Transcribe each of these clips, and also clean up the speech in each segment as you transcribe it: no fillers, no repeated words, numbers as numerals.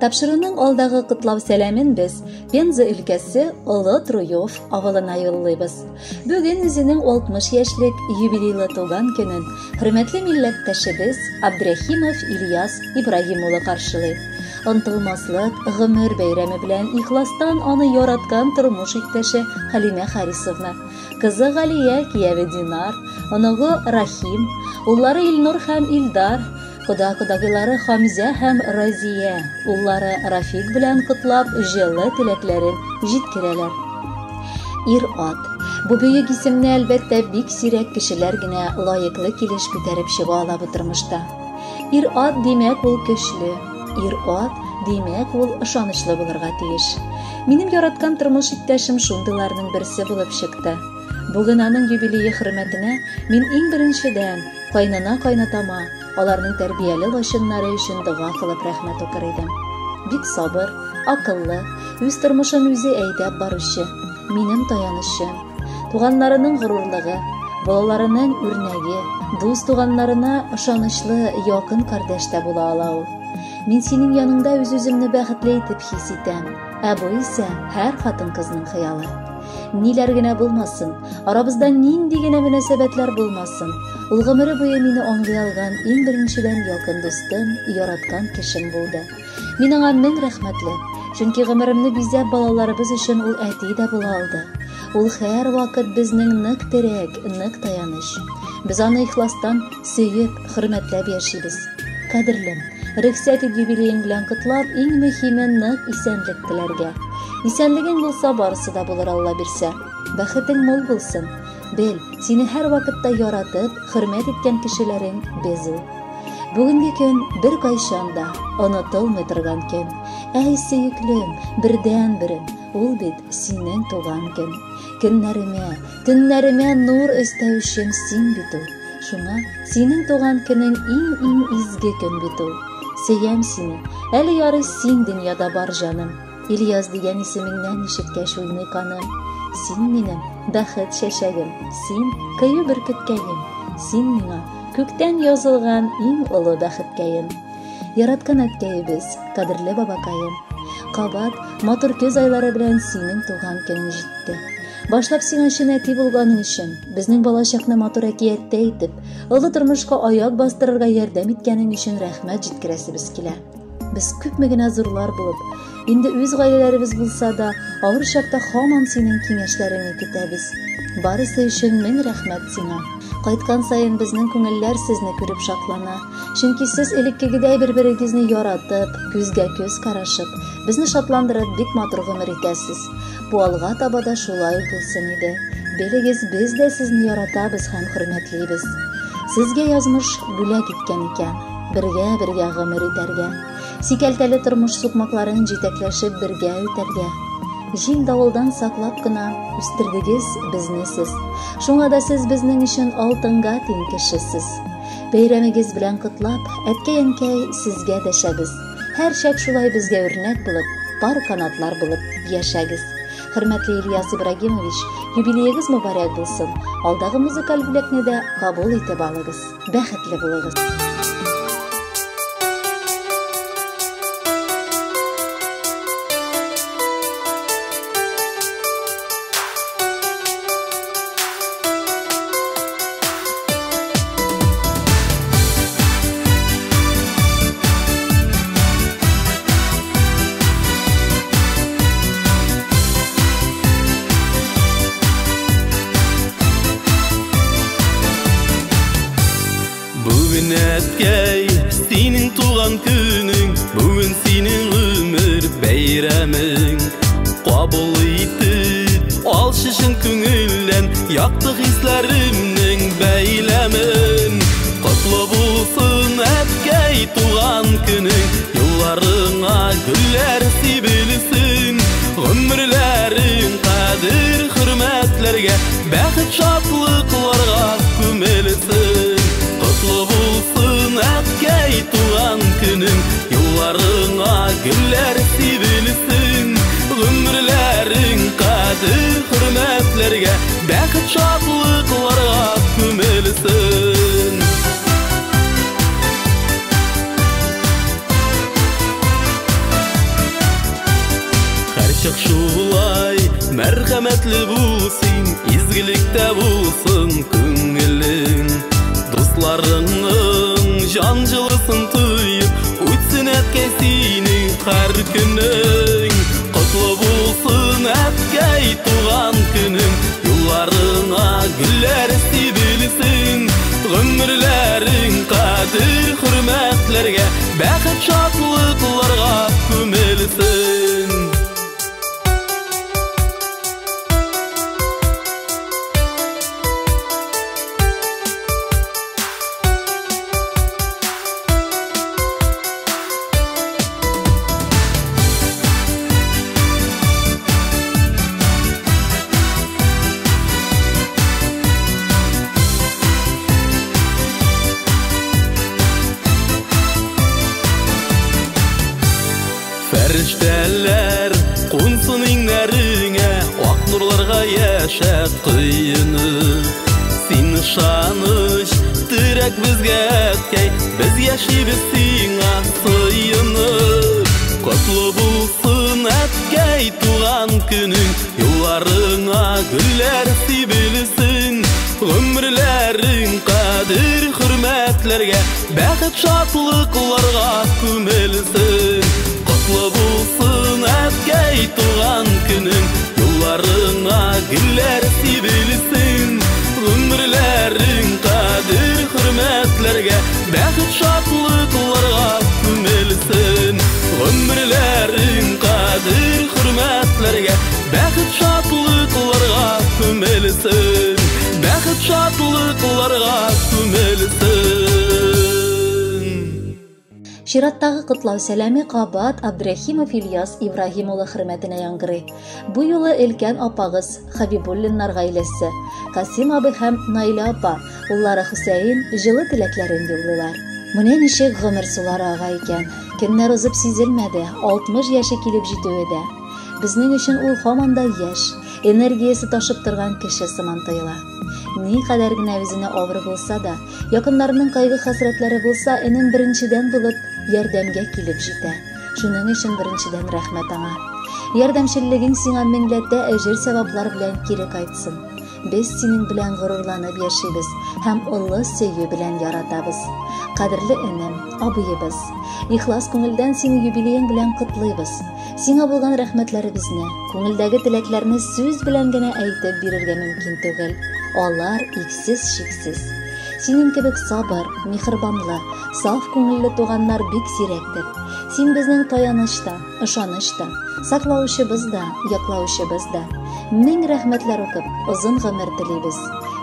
Тапшыруның алдагы котлау сәламен без Пенза өлкәсе Олы Труев авылына юллыйбыз. Бүген үзенең 60 яшьлек юбилейлы туган көнен хөрмәтле милләттәшебез Абдрәхимов Ильяс Ибраһим улы каршылый. Онтылмаслык гомер бәйрәме белән ихластан аны яраткан тормыш иптәше Хәлимә Харисовна, кызы Галия, кияве Динар, оныгы Рахим, уллары Илнур һәм Илдар, кода-кодагыйлары Хамзә һәм Разия, уллары Рафик белән котлап, җылы теләкләрен җиткерәләр. Ир-ат. Бу бөек исемне, әлбәттә, бик сирәк кешеләр генә лаеклы килеш күтәреп чыга ала бу тормышта. Ир-ат, димәк, ул көчле. Ир-ат, димәк, ул ышанычлы булырга тиеш. Минем яраткан тормыш иптәшем шундыйларның берсе булып чыкты. Бүген аның юбилее хөрмәтенә мин иң беренчедән кайнана-кайнатама, аларның тәрбияле лачыннары өчен дога кылып рәхмәт укыр идем. Бик сабыр, акыллы, үз тормышын үзе әйдәп баручы, минем таянычым, туганнарының горурлыгы, балаларының үрнәге, дус-туганнарына ышанычлы якын кардәш тә була ала ул. Мин синең яныңда үз-үземне бәхетле итеп хис итәм, ә бу исә һәр хатын-кызның хыялы. Ниләр генә булмасын, арабызда нинди генә мөнәсәбәтләр булмасын, ул гомере буе мине аңлый алган иң беренчедән якын дустым, яраткан кешем булды. Мин аңа мең рәхмәтле, чөнки гомеремне бизәп балаларыбыз өчен ул әти дә була алды. Ул һәрвакыт безнең нык терәк, нык таяныч. Без аны ихластан сөеп, хөрмәтләп яшибез. Кадерлем, рөхсәт ит юбилеең белән котлап, иң мөһиме нык исәнлек теләргә. Исәнлегең булса, барысы да булыр Алла бирсә. Бәхетең мул булсын. Бел, сине һәрвакытта яратып, хөрмәт иткән кешеләрең без ул. Бүгенге көн беркайчан да онытылмый торган көн. Әй, сөеклем, бердәнберем, ул бит синең туган көн. Көннәремә, төннәремә нур өстәүчем син бит ул. Шуңа синең туган көнең иң-иң изге көн бит ул. Сөям сине, әле ярый син дөньяда бар, җаным. Ильяс дигән исемеңнән ишеткәч уйный каным. Син минем бәхет чәчәгем, син кыю бөркеткәем, син миңа күктән язылган иң олы бәхеткәем. Яраткан әткәебез, кадерле бабакаем. Кабат матур көз айлары белән синең туган көнең җитте. Башлап сиңа чын әти булганың өчен, безнең балачакны матур әкияттә итеп, олы тормышка аяк бастырырга ярдәм иткәнең өчен рәхмәт җиткерәсебез килә. Без күпме генә зурлар булып, инде үз гаиләләребез булса да, авыр чакта һаман синең киңәшләреңне көтәбез. Барысы өчен мең рәхмәт сиңа. Кайткан саен безнең күңелләр сезне күреп шатлана. Чөнки сез элеккегедәй бер-берегезне яратып, күзгә-күз карашып, безне шатландырып бик матур гомер итәсез. Бу алга таба да шулай булсын иде. Белегез, без дә сезне яратабыз һәм хөрмәтлибез. Сезгә язмыш бүләк иткән икән, бергә-бергә гомер итәргә. Сикәлтәле тормыш сукмакларын җитәкләшеп бергә үтәргә. Җил-давылдан саклап кына үстердегез безне сез. Шуңа да сез безнең өчен алтынга тиң кешесез. Бәйрәмегез белән котлап, әткәй-әнкәй, сезгә дәшәбез. Һәрчак шулай безгә үрнәк булып, пар канатлар булып яшәгез. Хөрмәтле Ильяс Ибрагимович, юбилеегыз мөбарәк булсын. Алдагы музыкаль бүләкне дә кабул итеп алыгыз. Бәхетле булыгыз. Бүген әткәй, синең туган көнең, бүген синең гомер бәйрәмең. Кабул итеп, алчы чын күңелдән якты хисләремнең бәйләмен. Котлы булсын, әткәй, туган көнең, юлларыңа гөлләр сибелсен. Гомерләрең кадер хөрмәтләргә, бәхет шатлыкларга күмелсен. Котлы булсын, әткәй, туган көнең, юлларыңа гөлләр сибелсен. Гомерләрең кадер хөрмәтләргә, бәхет шатлыкларга күмелсен. Бәхетле бул син, изгелектә булсын күңелең. Дусларыңның җан җылысын тоеп, үтсен әткәй синең һәр көнең. Котлы булсын әткәй туган көнең, юлларыңа гөлләр сибелсен. Гомерләрең кадер хөрмәтләргә, бәхет шатлыкларга күмелсен. Фәрештәләр кунсын иңнәреңә, ак нурларга яшә коенып. Син ышаныч, терәк безгә әткәй, без яшибез сиңа сыенып. Котлы булсын әткәй туган көнең, юлларыңа гөлләр сибелсен. Гомерләрең кадер хөрмәтләргә, бәхет шатлыкларга күмелсен. Котлы булсын әткәй туган көнең, юлларыңа гөлләр сибелсен. Гомерләрең кадер хөрмәтләргә, бәхет шатлыкларга күмелсен. Гомерләрең кадер хөрмәтләргә, бәхет шатлыкларга күмелсен. Бәхет шатлыкларга күмелсен. Чираттагы котлау сәламе кабат Абдрахимов Ильяс Ибраһим улы хөрмәтенә яңгырый. Бу юлы өлкән апагыз Хабибуллиннар гаиләсе, Касим абый һәм Наилә апа, уллары Хөсәен җылы теләкләрен юллыйлар. Менә ничек гомер сулары ага икән. Көннәр узып сизелмәде, 60 яше килеп җитүе дә. Безнең өчен ул һаман да яшь, энергиясе ташып торган кеше сыман тоела. Ни кадәр генә үзенә авыр булса да, якыннарының кайгы-хәсрәтләре булса, энем беренчедән булып ярдәмгә килеп җитә. Шуның өчен беренчедән рәхмәт аңа. Ярдәмчеллегең сиңа меңләтә әҗер-саваплар белән кире кайтсын. Без синең белән горурланып яшибез һәм олы сөю белән яратабыз. Кадерле энем, абыебыз, ихлас күңелдән сине юбилеең белән котлыйбыз. Сиңа булган рәхмәтләребезне, күңелдәге теләкләрне сүз белән генә әйтеп бирергә мөмкин түгел. Алар иксез-чиксез. Синең кебек сабыр, миһербанлы, саф күңелле туганнар бик сирәктер. Син безнең таяныч та, ышаныч та, саклаучыбыз да, яклаучыбыз да. Мең рәхмәтләр укып, озын гомер телибез.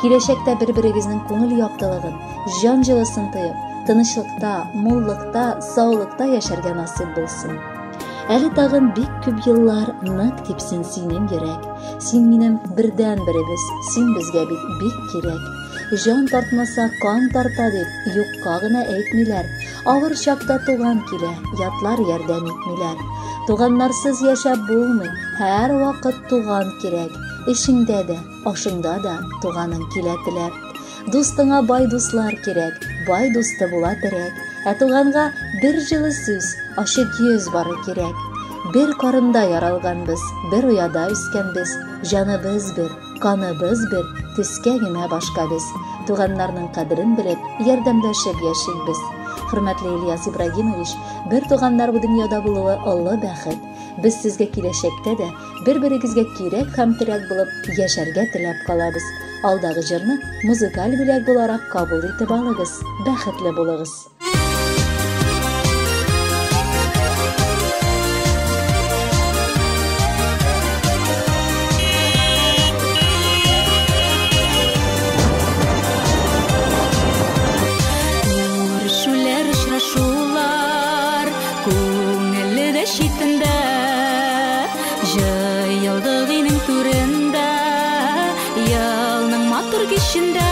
Киләчәктә бер-берегезнең күңел яктылыгын, җан җылысын тоеп, тынычлыкта, муллыкта, саулыкта яшәргә насыйп булсын. Әле тагын бик күп еллар нык типсен синең йөрәк. Син минем бердән-беребез, син безгә бит бик кирәк. Җан тартмаса, кан тарта дип, юкка гына әйтмиләр. Авыр чакта туган килә, ятлар ярдәм итмиләр. Туганнарсыз яшәп булмый, һәр вакыт туган кирәк. Эшеңдә дә, ашыңда да туганың килә теләп. Дустыңа бай дуслар кирәк, бай дусты була терәк. Ә туганга бер җылы сүз, ачык йөз бары кирәк. Бер карында яралганбыз, бер ояда үскәнбез, җаныбыз бер, каныбыз бер, төскә генә башка без. Туганнарның кадерен белеп, ярдәмләшеп яшибез. Хөрмәтле Ильяс Ибрагимович, бер туганнар бу дөньяда булуы олы бәхет. Без сезгә киләчәктә дә бер-берегезгә кирәк һәм терәк булып яшәргә теләп калабыз. Алдагы җырны музыкаль бүләк буларак кабул итеп алыгыз. Бәхетле булыгыз. Күрешүләр, очрашулар күңелле дә читендә, җыелдык өйнең түрендә, елның матур кичендә.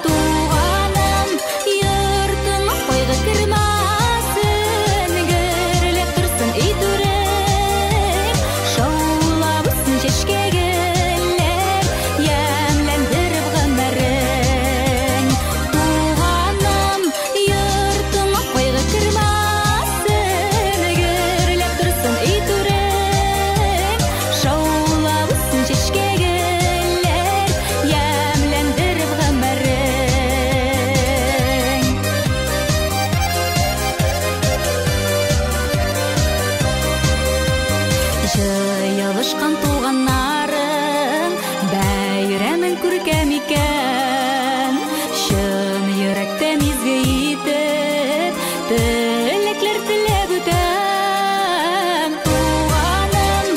Туганым, йортыңа кайгы кермәсен, гөрләп торсын өй түрең, шаулап үссен чәчкә гөлләр, ямьләндереп гомерең. Туганым, йортыңа кайгы кермәсен, гөрләп торсын өй түрең, шаулап күркәм икән. Чын йөрәктән изге итеп теләкләр теләп үтәм. Туганым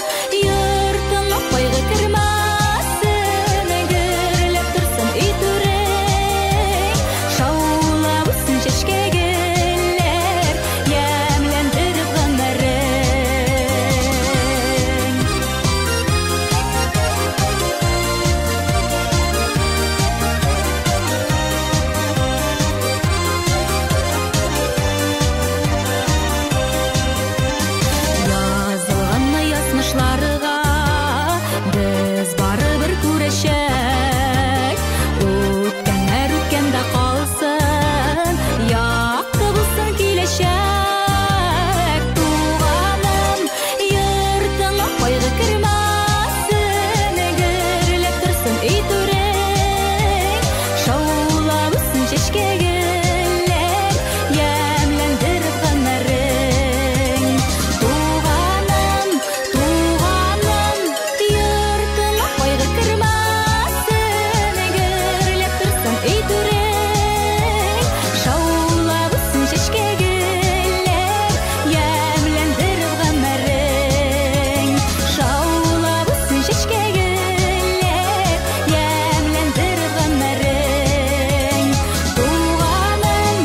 йортыңа кайгы кермәсен, гөрләп торсын өй түрең. Шаулап үссен чәчкә гөлләр, ямьләндереп гомерең. Язылганны язмышларга без барыбер күрәчәк. Үткәннәр үткәндә калсын, якты булсын киләчәк. Туганым йортыңа кайгы кермәсен, гөрләп торсын өй түрең. Шаулап үссен чәчкә гөлләр, ямьләндереп гомерең. Туганым, туганым, йортыңа кайгы кермәсен, гөрләп торсын өй түрең. Шаулап үссен чәчкә гөлләр, ямьләндереп гомерең. Шаулап үссен чәчкә гөлләр, ямьләндереп гомерең. Туганым,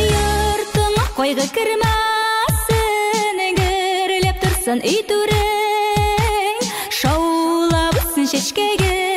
йортыңа кайгы кермәсен, гөрләп торсын өй түрең. Шаулап үссен чәчкә гөлләр,